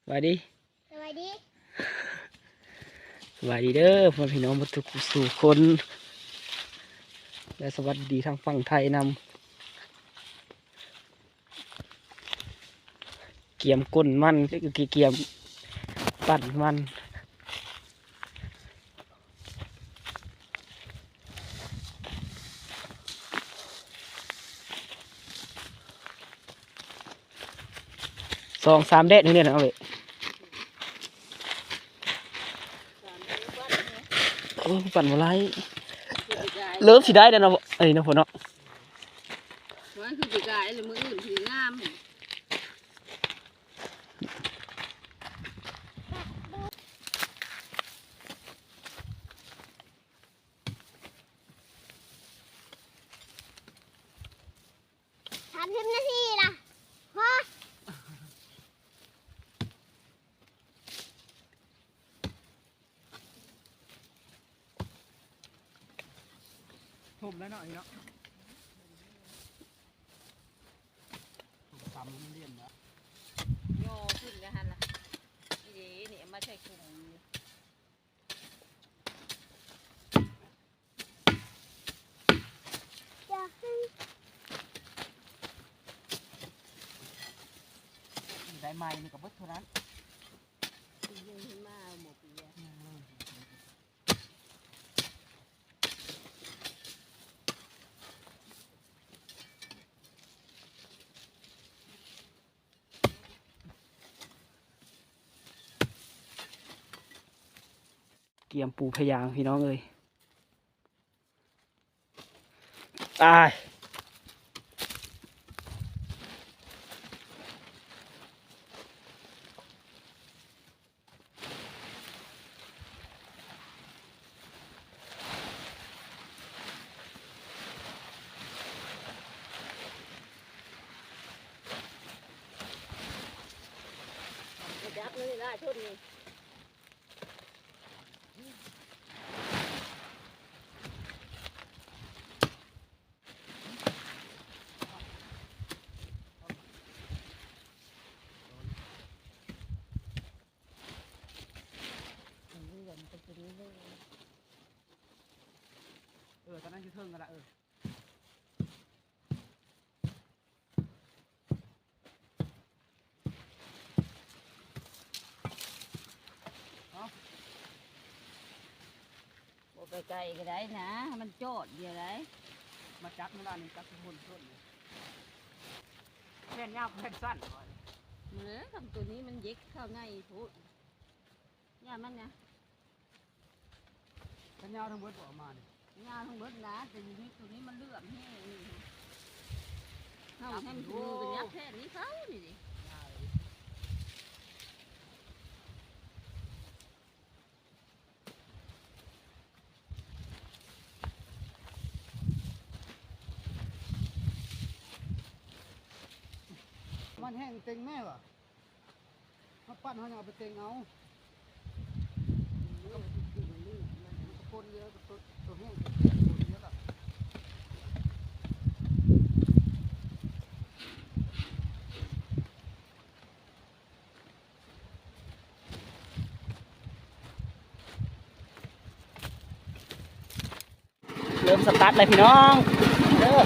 ສະບາຍດີ ສະບາຍດີ ສະບາຍດີເດີພໍ່ແມ່ພີ່ນ້ອງເບິດທຸກຜູ້ສູ່ຄົນ ແລະ ສະຫວັດດີທາງຝັ່ງໄທນຳ. ກຽມກົ້ນມັນ ກຽມປັ້ນມັນ. ສອງສາມແດດນີ້ແຫຼະເນາະເວີຍ. ໂອ້ ປັ່ນບໍ່ໄດ້ ເລີ່ມຊິໄດ້ແລ້ວເນາະ ອັນນີ້ເນາະ ໂພດເນາະ. ມັນຄືປີກາຍ ແລ້ວມື້ອື່ນຄືງາມ. ສາມສິບນາທີລະ ພໍ. ຖົມແລ້ວເນາະ ນີ້ເນາະ ຖົມຕຳມັນລຽນແລ້ວ ຍໍຂຶ້ນແລ້ວຫັ້ນລະ ນີ້ເດ້ ນີ້ເອົາມາໃສ່ຖົງ. ໄດ້ໃໝ່ນີ້ກໍເບິດເທົ່ານັ້ນ ຍັງເຫັນມາເອົາໝົດເລີຍ. ກຽມປູພະຍາງພີ່ນ້ອງເອີຍ ຕາຍ. ໄປຈັບມັນນີ້ລະ ຊົນນີ້. ເອີ ຕອນນັ້ນຢູ່ເທິງຫັ້ນລະ ເອີ. ບໍ່ໄປໄກກໍໄດ້ນະ ມັນຈອດດຽວໃດ. ມາຈັບມື້ວານນີ້ ຈັບທີ່ໂພນຕົ້ນນີ້ ແມ່ນຍາວແມ່ນສັ້ນບໍ່ນີ້? ເອີ ຄຳໂຕນີ້ມັນເຢັກເຂົ້າໃນໂພດ ຢ່າມັນນະ. ຄັນຍາວທັງເບິດບໍ່ເອົາມານີ້? ຍາວທັງເບິດນະ ແຕ່ຢູ່ນີ້ ໂຕນີ້ມັນເຫຼື້ອມແຮງນີ້ ເຮົາແຮງຖືກໍຍັບແພດນີ້ເຂົານີ້ເດ້. ມັນແຫ້ງເຕັງແມ່ວະ. ເຮົາປັ້ນ ເຮົາຍັງເອົາໄປເຕັງເອົາ ມັນກໍປົນເດີ ໂຕ ໂຕແຫ້ງກໍປົນເດີລະ. ເລີ່ມສະຕາດແລ້ວພີ່ນ້ອງເດີ.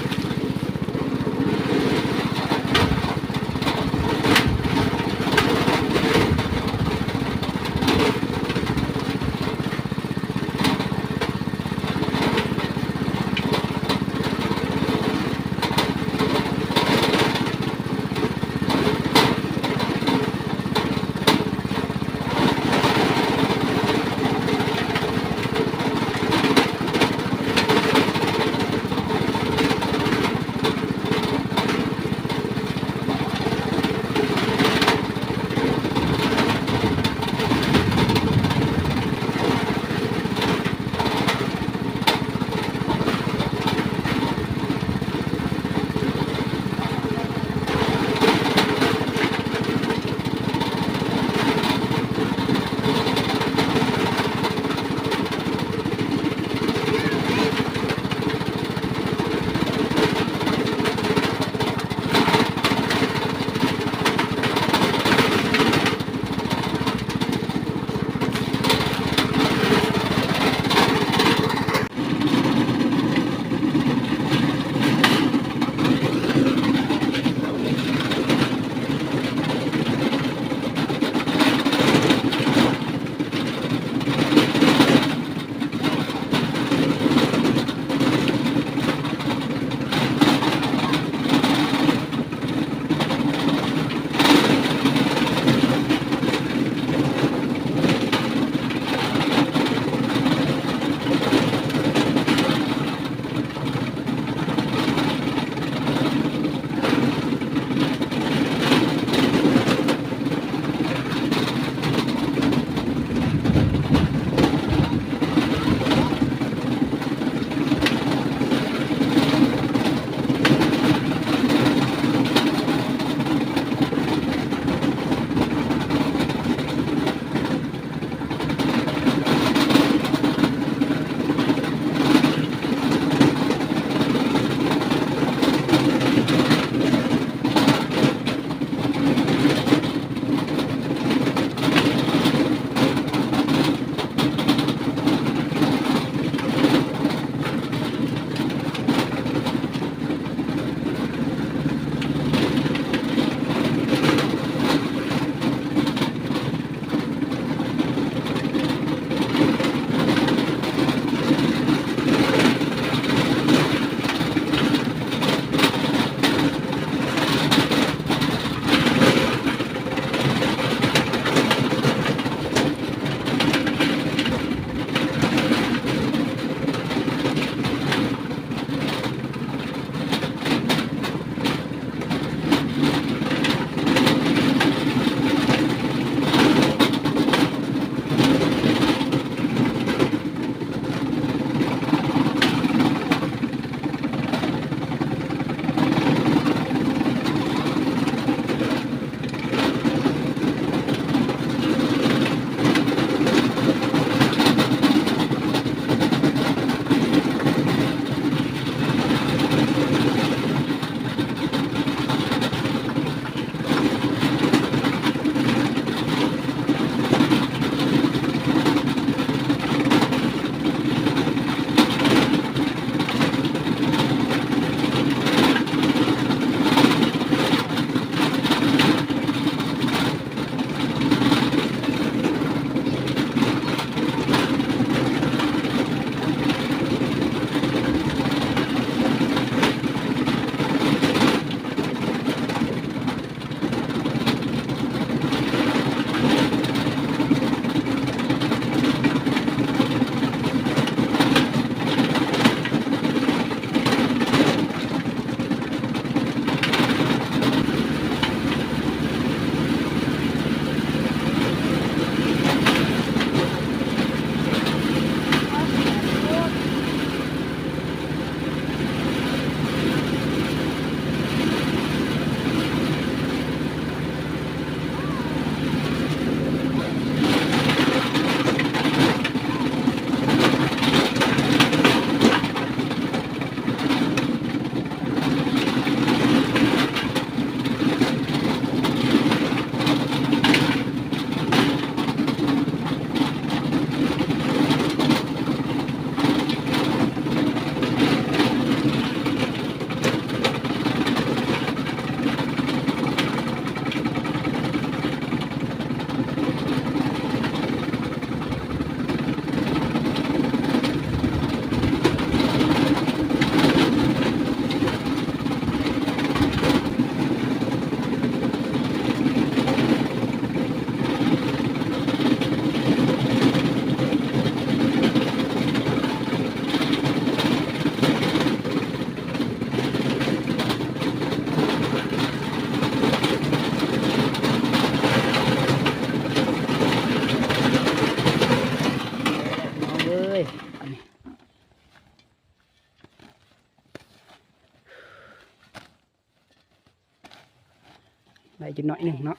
ກິນໜ້ອຍໜຶ່ງເນາະ.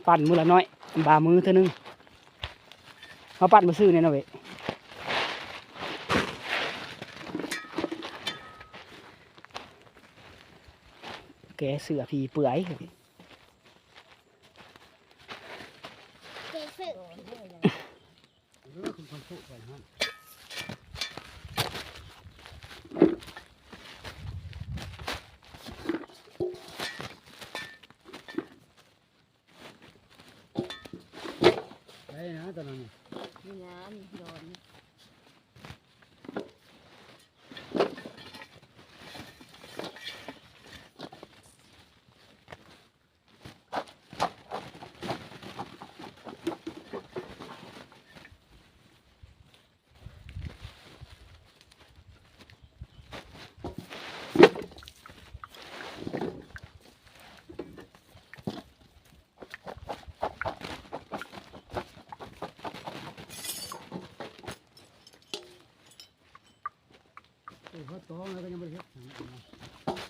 ປັ່ນມື້ລະໜ້ອຍ ບາງມື້ເທື່ອໜຶ່ງ. ເຮົາປັ່ນບໍ່ຊື່ແນ່ເນາະເວີຍ. ແກເສື້ອຜີເປືອຍ. ໄດ້ນະຕອນນັ້ນ ມີງານດອນ. ເອີ ເຂົາຕ້ອງແລ້ວກໍຍັງບໍ່ໄດ້ເຮັດຫຍັງ.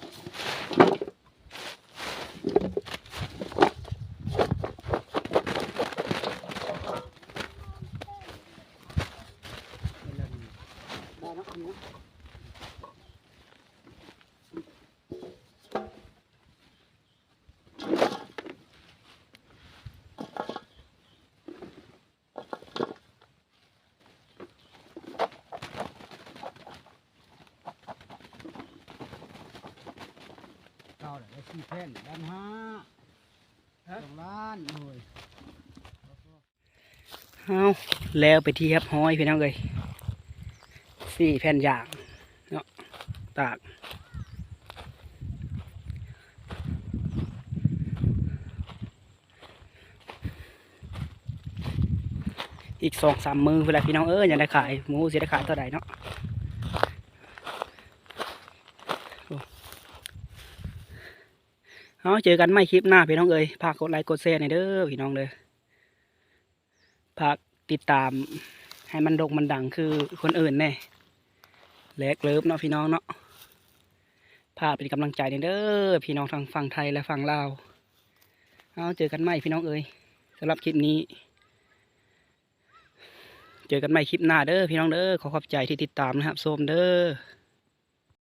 ເກົ້າແລ້ວ ໄດ້ສີ່ແຜ່ນ ລ້ານຫ້າ ສອງລ້ານ. ໂອ້ຍ ເອົາ ແລ້ວເປັນທີ່ຮຽບຮ້ອຍພີ່ນ້ອງເອີຍ ສີ່ແຜ່ນຢາງເນາະ ຕາກ. ອີກສອງສາມມື້ພຸ້ນແຫຼະພີ່ນ້ອງເອີຍ ຍັງໄດ້ຂາຍ ບໍ່ຮູ້ຊິໄດ້ຂາຍເທົ່າໃດເນາະ. ເຮົາເຈີກັນໃໝ່ຄລິບໜ້າພີ່ນ້ອງເອີຍ ຝາກກົດໄລກົດແຊແດ່ເດີພີ່ນ້ອງເດີ. ຝາກຕິດຕາມໃຫ້ມັນໂດ່ງມັນດັງຄືຄົນອື່ນແດ່ ແລກເລີບເນາະພີ່ນ້ອງເນາະ. ຝາກເປັນກຳລັງໃຈແດ່ເດີພີ່ນ້ອງ ທັງຝັ່ງໄທ ແລະ ຝັ່ງລາວ. ເຮົາເຈີກັນໃໝ່ພີ່ນ້ອງເອີຍ ສຳລັບຄລິບນີ້ ເຈີກັນໃໝ່ຄລິບໜ້າເດີພີ່ນ້ອງເດີ. ຂໍຂອບໃຈທີ່ຕິດຕາມ ແລະ ຮັບຊົມເດີ.